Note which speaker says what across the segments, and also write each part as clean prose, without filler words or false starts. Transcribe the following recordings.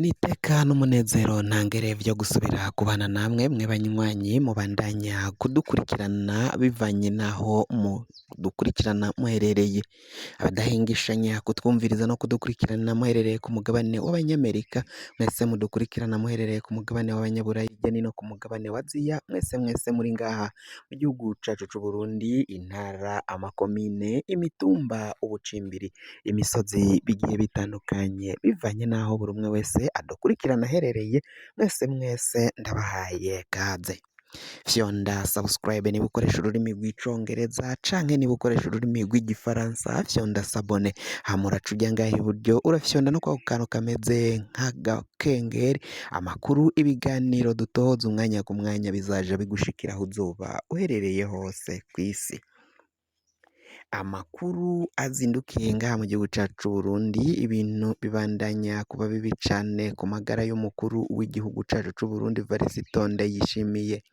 Speaker 1: N'iteka n'umunezero ntangere vyo gusubira kubana namwe mwe banywanyi mubandanya kudukurikirana bivanye n'aho mudukurikirana muherereye, abadahengeshanya kutwumviriza no kudukurikirana muherereye ku mugabane w'abanyamerika, mwese mudukurikirana muherereye ku mugabane w'abanyaburayi hirya no hino ku mugabane wa Aziya, mwese mwese muri ngaha mu gihugu cacu c'Uburundi, intara, amakomine, imitumba, ubucimbiri, imisozi bigiye bitandukanye bivanye n'aho buri umwe wese adukurikirana aherereye, mwese mwese ndabahaye kaze. Fyonda subscribe niba ukoresha ururimi rw'icongereza canke niba ukoresha ururimi rw'igifaransa fyonda s'abonner, hama uraca uja ngaha iburyo urafyonda no kwako kantu kameze nk'agakengeri, amakuru, ibiganiro dutoza umwanya ku mwanya bizaja bigushikira aho uzoba uherereye hose kw'isi. Amakuru azindukiye ngaha mu gihugu cacu c'Uburundi, ibintu bibandanya kuba bibi cane ku magara y'umukuru w'igihugu cacu c'Uburundi Varisito Ndayishimiye,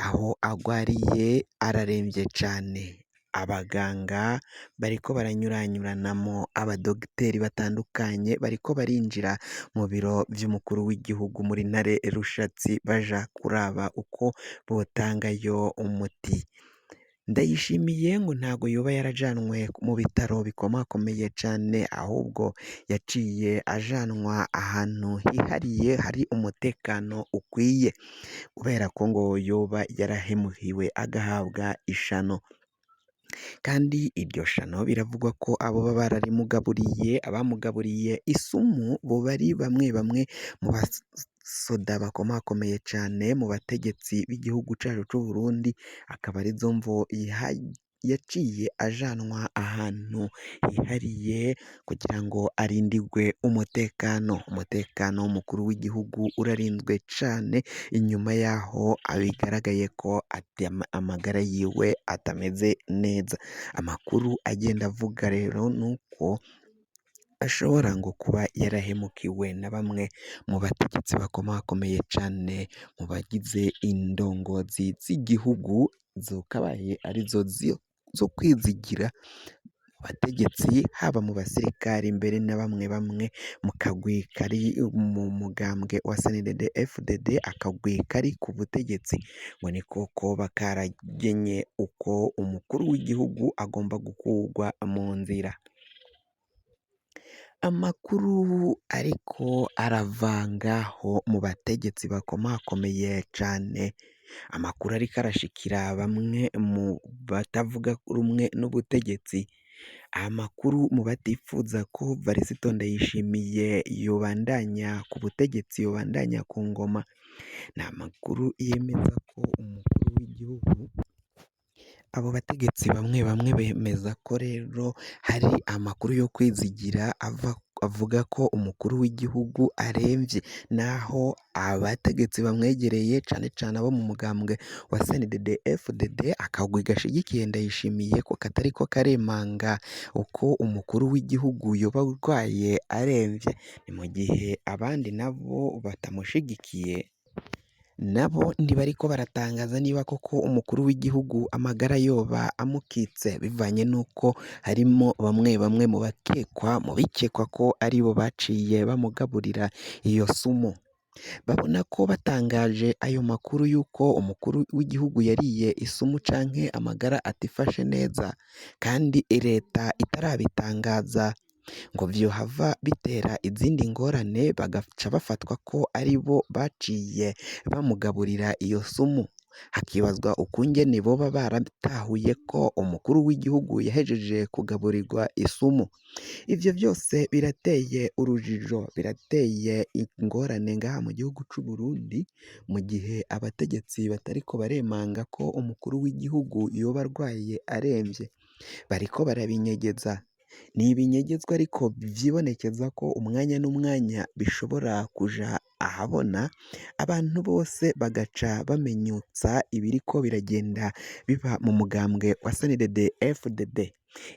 Speaker 1: aho agwariye araremvye cane, abaganga bariko baranyuranyuranamwo, abadogiteri batandukanye bariko barinjira mu biro vy'umukuru w'igihugu muri Ntare Rushatsi baja kuraba uko botangayo umuti. Ndayishimiye ngo ntago yoba yarajanwe mu bitaro bikomakomeye cane, ahubwo yaciye ajanwa ahantu hihariye hari umutekano ukwiye, kubera ko ngo yoba yarahemukiwe agahabwa ishano. Kandi iryo shano biravugwa ko abo baba bararimugaburiye, abamugaburiye isumu boba ari bamwe bamwe mu basoda bakomakomeye cane mu bategetsi b'igihugu cacu c'Uburundi, akaba arizo mvo yaciye ajanwa ahantu hihariye kugira ngo arindigwe umutekano. Umutekano w'umukuru w'igihugu urarinzwe cane, inyuma yaho bigaragaye ko amagara yiwe atameze neza. Amakuru agenda avuga rero nuko ashobora ngo kuba yarahemukiwe na bamwe mu bategetsi bakomakomeye cane mu bagize indongozi z'igihugu zokabaye arizo zo kwizigira mu bategetsi, haba mu basirikari mbere na bamwe bamwe mu kagwi kari mu mugambwe wa CNDD FDD, akagwi kari ku butegetsi, ngo niko koba karagenye uko umukuru w'igihugu agomba gukurwa mu nzira. Amakuru ariko arava ngaho mu bategetsi bakomakomeye cane, amakuru ariko arashikira bamwe mu batavuga rumwe n'ubutegetsi, amakuru mu batifuza ko Varisito Ndayishimiye yobandanya ku butegetsi, yobandanya ku ngoma, ni amakuru yemeza ko umukuru w'igihugu. Abo bategetsi bamwe bamwe bemeza ko rero hari amakuru yo kwizigira ava avuga ko umukuru w'igihugu aremvye, naho abategetsi bamwegereye cane cane abo mu mugambwe wa CNDD FDD akagwi gashigikiye Ndayishimiye ko katariko karemanga uko umukuru w'igihugu yoba arwaye aremvye, ni mu gihe abandi nabo batamushigikiye nabo ntibariko baratangaza niba koko umukuru w'igihugu amagara yoba amukitse, bivanye n'uko harimo bamwe bamwe mu bakekwa mu bikekwa ko aribo baciye bamugaburira iyo sumu. Babona ko batangaje ayo makuru y'uko umukuru w'igihugu yariye isumu canke amagara atifashe neza, kandi leta itarabitangaza, ngo vyohava bitera izindi ngorane bagaca bafatwa ko aribo baciye bamugaburira iyo sumu. Hakibazwa ukungene boba baratahuye ko umukuru w'igihugu yahejeje kugaburirwa isumu. Ivyo vyose birateye urujijo, birateye ingorane ngaha mu gihugu c'Uburundi, mu gihe abategetsi batariko baremanga ko umukuru w'igihugu yoba arwaye aremvye. Bariko barabinyegeza. Ni ibinyegezwa ariko vyibonekeza ko umwanya n'umwanya bishobora kuja ahabona, abantu bose bagaca bamenyutsa ibiriko biragenda biba mu mugambwe wa CNDD FDD.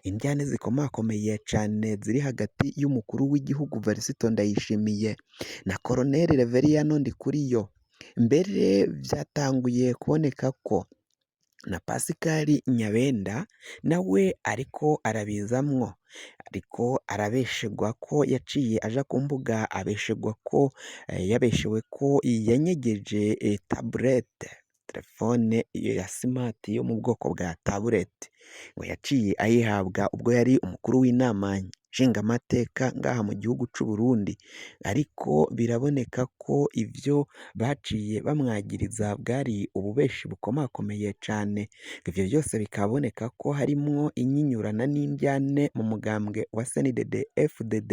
Speaker 1: Indyane zikomakomeye cane ziri hagati y'umukuru w'igihugu Varisito Ndayishimiye na Colonel Reveriyano Ndikuriyo. Mbere vyatanguye kuboneka ko Na Pascal Nyabenda nawe ariko arabizamwo, ariko arabeshegwa ko yaciye aja ku mbuga abeshegwa ko yabeshewe ko yanyegeje taburete, telefone ya smart yo mu bwoko bwa taburete, ngo yaciye ayihabwa ubwo yari umukuru w'inama nshingamateka ngaha mu gihugu c'u Burundi, ariko biraboneka ko ivyo baciye bamwagiriza bwari ububeshi bukomakomeye cane. Ivyo vyose bikaboneka ko harimwo inyinyurana n'indyane mu mugambwe wa CNDD FDD.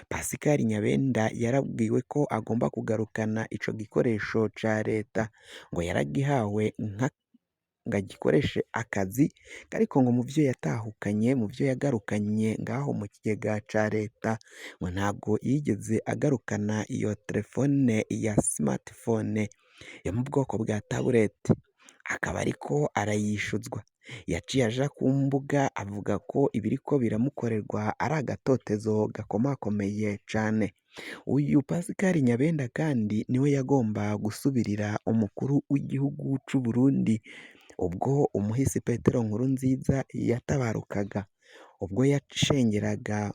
Speaker 1: Pascal Nyabenda yarabwiwe ko agomba kugarukana ico gikoresho ca leta, ngo yaragihawe nka ngo agikoreshe akazi, ariko ngo mu vyo yatahukanye, mu vyo yagarukanye ngaho mu kigega ca leta, ngo ntabwo yigeze agarukana iyo telefone ya smartphone yo mu bwoko bwa taburete, akaba ariko arayishuzwa. Yaciye aja ku mbuga avuga ko ibiriko biramukorerwa ari agatotezo gakomakomeye cane. Uyu Pascal Nyabenda kandi niwe yagomba gusubirira umukuru w'igihugu c'u Burundi ubwo umuhisi Petero Nkurunziza yatabarukaga, ubwo yashengeraga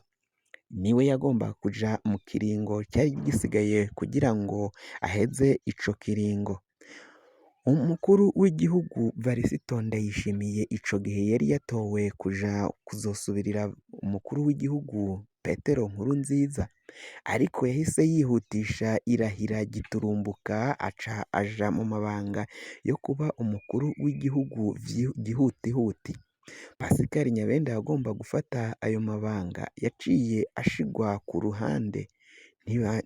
Speaker 1: niwe yagomba kuja mu kiringo cyari gisigaye kugira ngo aheze ico kiringo. Umukuru w'igihugu Varisito Ndayishimiye ico gihe yari yatowe kuja kuzosubirira umukuru w'igihugu Petero Nkurunziza, ariko yahise yihutisha irahira giturumbuka aca aja mu mabanga yo kuba umukuru w'igihugu gihutihuti. Pascal Nyabenda yagomba gufata ayo mabanga yaciye ashigwa ku ruhande,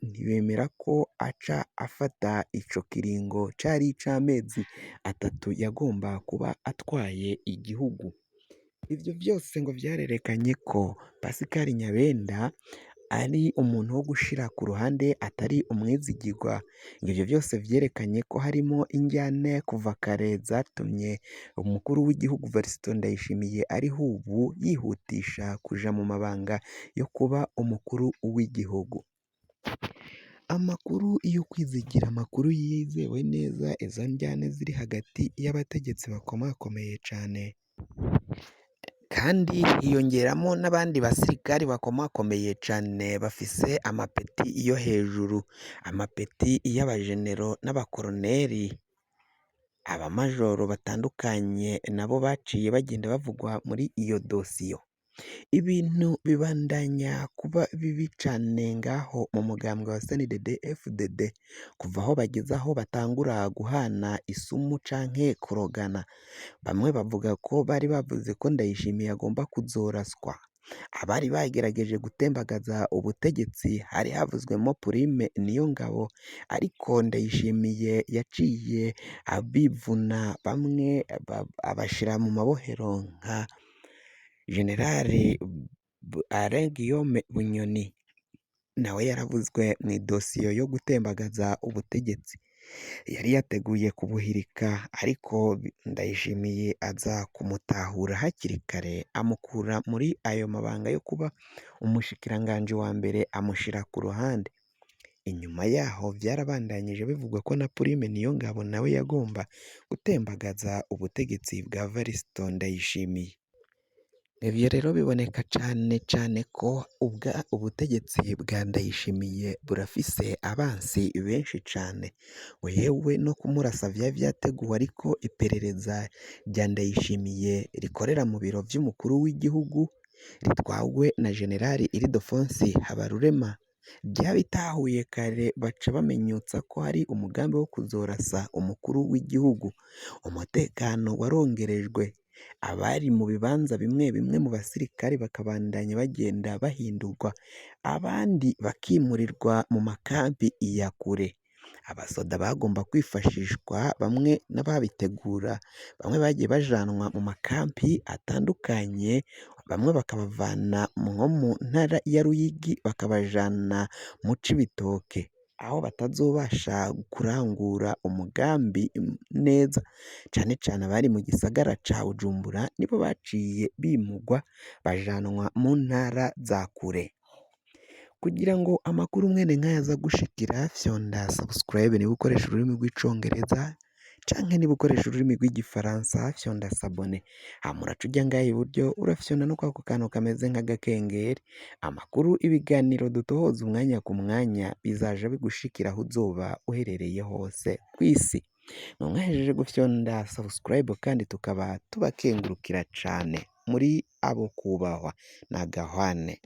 Speaker 1: ntibemera ko aca afata ico kiringo cari ic'amezi 3 yagomba kuba atwaye igihugu. Ivyo vyose ngo vyarerekanye ko Pascal Nyabenda ari umuntu wo gushira ku ruhande, atari umwizigirwa. Ivyo vyose vyerekanye ko harimo indyane kuva kare zatumye umukuru w'igihugu Varisito Ndayishimiye ariho ubu yihutisha kuja mu mabanga yo kuba umukuru w'igihugu. Amakuru yo kwizigira, amakuru yizewe neza, izo ndyane ziri hagati y'abategetsi bakomakomeye cane, kandi hiyongeramo n'abandi basirikari bakomakomeye cane bafise amapeti yo hejuru, amapeti y'abajenero n'abakoroneri, abamajoro batandukanye nabo baciye bagenda bavugwa muri iyo dosiyo. Ibintu bibandanya kuba bibi cane ngaho mu mugambwe wa CNDD FDD, kuva aho bageze aho batangura guhana isumu canke kurogana. Bamwe bavuga ko bari bavuze ko Ndayishimiye agomba kuzoraswa. Abari bagerageje gutembagaza ubutegetsi hari havuzwemo Prime Niyongabo, ariko Ndayishimiye yaciye abivuna bamwe abashira mu mabohero nka Generali Alain Guillaume Bunyoni, nawe yaravuzwe mu idosiyo yo gutembagaza ubutegetsi. Yari yateguye kubuhirika, ariko Ndayishimiye aza kumutahura hakiri kare, amukura muri ayo mabanga yo kuba umushikiranganji wa mbere, amushira ku ruhande. Inyuma yaho vyarabandanyije bivugwa ko na Prime Niyongabo nawe yagomba gutembagaza ubutegetsi bwa Varisito Ndayishimiye. Ivyo rero biboneka cane cane ko ubutegetsi bwa Ndayishimiye burafise abansi benshi cane, ngo yewe no kumurasa vyari vyateguwe, ariko iperereza rya Ndayishimiye rikorera mu biro vy'umukuru w'igihugu ritwawe na Generali Ildefonsi Habarurema ryabitahuye kare, baca bamenyutsa ko hari umugambi wo kuzorasa umukuru w'igihugu. Umutekano warongerejwe, abari mu bibanza bimwe bimwe mu basirikare bakabandanya bagenda bahindurwa, abandi bakimurirwa mu makambi ya kure. Abasoda bagomba kwifashishwa bamwe n'ababitegura, bamwe bagiye bajanwa mu makambi atandukanye, bamwe bakabavana nko mu ntara ya Ruyigi bakabajana mu Cibitoke, aho batazobasha kurangura umugambi neza. Cane cane abari mu gisagara ca Bujumbura nibo baciye bimugwa bajanwa mu ntara za kure. Kugira ngo amakuru mwene nk'aya aza gushikira, fyonda subscribe niba ukoresha ururimi rw'icongereza, Canke niba ukoresha ururimi rw'igifaransa, fyonda s'abonner. Hama uraca uja ngaha iburyo, urafyonda no kwako kantu kameze nk'agakengeri. Amakuru, ibiganiro dutohoza umwanya ku mwanya bizaja bigushikira aho uzoba uherereye hose kw'isi. Mwahejeje gufyonda subscribe, kandi tukaba tubakengurukira cane muri abo kubahwa na gahwane.